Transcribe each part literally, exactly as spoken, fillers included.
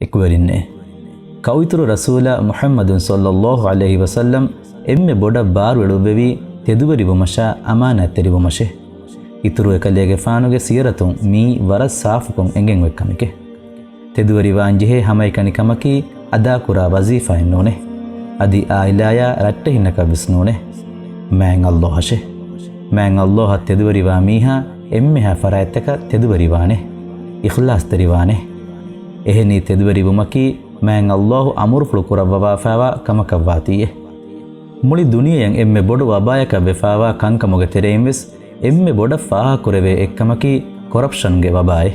އެކުވެރިންނޭ. ކައުއިތުރު ރަސޫލާ މުޙައްމަދު ޞައްލައްލާހު ޢަލައިހި ވަސައްލަމް އެންމެ ބޮޑަށް ބާރުއެޅުއްވެވީ ތެދުވެރިވުމަށާ އަމާނާތްތެރިވުމަށޭ. އިތުރު އެކަލޭގެފާނުގެ ސީރަތުން މިއީ ވަރަށް ސާފުކޮށް އެނގެން އޮތް ކަމެކޭ. ތެދުވެރިވާން ޖެހޭ ހަމައެކަނި ކަމަކީ އަދާކުރާ ވަޒީފާއެއް ނޫނޭ. އަދި އާއިލާޔާ ރައްޓެހިންނަކަށް ވެސް ނޫނޭ. މާތް ﷲ އަށޭ. މާތް ﷲ އަށް ތެދުވެރިވާ މީހާ އެންމެހާ ފަރާތްތަކަށް ތެދުވެރިވާނޭ. އިޚްލާޞްތެރިވާނޭ. އެހެނީ ތެދުވެރިވުމަކީ މާތް ﷲ އަމުރުފުޅު ކުރައްވަވާފާވާ ކަމަކަށްވާތީއޭ. މުޅި ދުނިޔެއަށް އެންމެ ބޮޑު ވަބާޔަކަށް ވެފާވާ ކަންކަމުގެ ތެރެއިން ވެސް އެންމެ ބޮޑަށް ފާހަގަކުރެވޭ އެއްކަމަކީ ކޮރަޕްޝަންގެ ވަބާއޭ.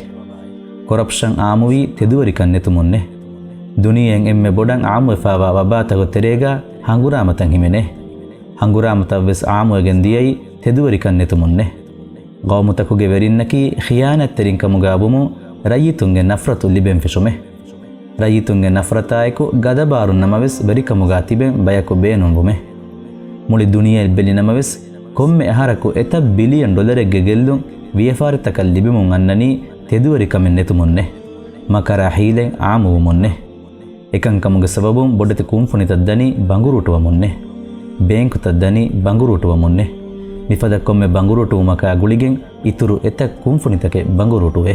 ކޮރަޕްޝަން އާއްމުވީ ތެދުވެރިކަން ނެތުމުންނޭ. ދުނިޔެއިން އެންމެ ބޮޑަށް އާއްމުވެފާވާ ވަބާތަކުގެ ތެރޭގަ ހަނގުރާމަތައް ހިމެނޭ. ހަނގުރާމަތައް ވެސް އާއްމުވެގެން ދިޔައީ ތެދުވެރިކަން ނެތުމުންނޭ. ޤައުމުތަކުގެ ވެރިންނަކީ ޚިޔާނާތްތެރިން ކަމުގަ ވުމުން ރައްޔިތުންގެ ނަފްރަތު ލިބެން ފެށުމޭ. ރައްޔިތުންގެ ނަފްރަތާއެކު ގަދަބާރުން ނަމަވެސް ވެރިކަމުގަ ތިބެން ބަޔަކު ބޭނުންވުމޭ. މުޅި ދުނިޔެ ބެލި ނަމަވެސް ކޮންމެ އަހަރަކު އެތައް ބިލިއަން ޑޮލަރެއްގެ ގެއްލުން ވިޔަފާރިތަކަށް ލިބެމުން އަންނަނީ ތެދުވެރިކަމެއް ނެތުމުންނޭ. މަކަރާ ހީލަތް އާއްމުވުމުންނޭ. އެކަންކަމުގެ ސަބަބުން ބޮޑެތި ކުންފުނިތައް ދަނީ ބަނގުރޫޓުވަމުންނޭ. ބޭންކުތައް ދަނީ ބަނގުރޫޓުވަމުންނޭ. މިފަދަ ކޮންމެ ބަނގުރޫޓުވުމަކާ ގުޅިގެން އިތުރު އެތައް ކުންފުނިތަކެއް ބަނގުރޫޓުވޭ.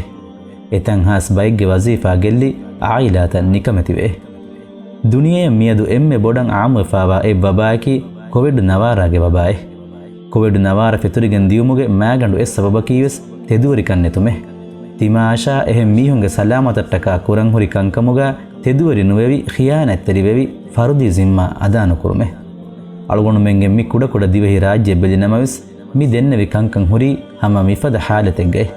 އެތައް ހާސް ބައެއްގެ ވަޒީފާ ގެއްލި އާއިލާތައް ނިކަމެތިވޭ. ދުނިޔެއަށް މިއަދު އެންމެ ބޮޑަށް އާއްމުވެފާވާ އެއް ވަބާއަކީ ކޮވިޑް ނަވާރާގެ ވަބާއޭ. ކޮވިޑް ނަވާރަ ފެތުރިގެން ދިޔުމުގެ މާގަނޑު އެއް ސަބަބަކީ ވެސް ތެދުވެރިކަން ނެތުމޭ. ތިމާއަށާ އެހެން މީހުންގެ ސަލާމަތަށްޓަކާ ކުރަންހުރި ކަންކަމުގަ ތެދުވެރި ނުވެވި، ޚިޔާނާތްތެރިވެވި، ފަރުދީ ޒިންމާ އަދާނުކުރުމޭ. އަޅުގަނޑުމެންގެ މި ކުޑަކުޑަ ދިވެހި ރާއްޖެ ބެލި ނަމަވެސް، މި ދެންނެވި ކަންކަން ހުރީ ހަމަ މިފަދަ ހާލަތެއްގައި.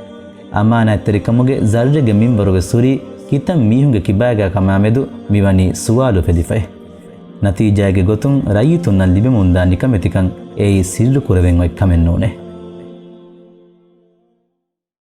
އަމާނާތްތެރިކަމުގެ ޒައްރެއްގެ މިންވަރު ވެސް ހުރީ ކިތައް މީހުންގެ ކިބާގާ ކަމާމެދު މިވަނީ ސުވާލު ފެދިފައި. ނަތީޖާގެ ގޮތުން ރައްޔިތުންނަށް ލިބެމުންދާ ނިކަމެތިކަން އެއީ ސިއްރު ކުރެވެން އޮތް ކަމެއް ނޫނޭ.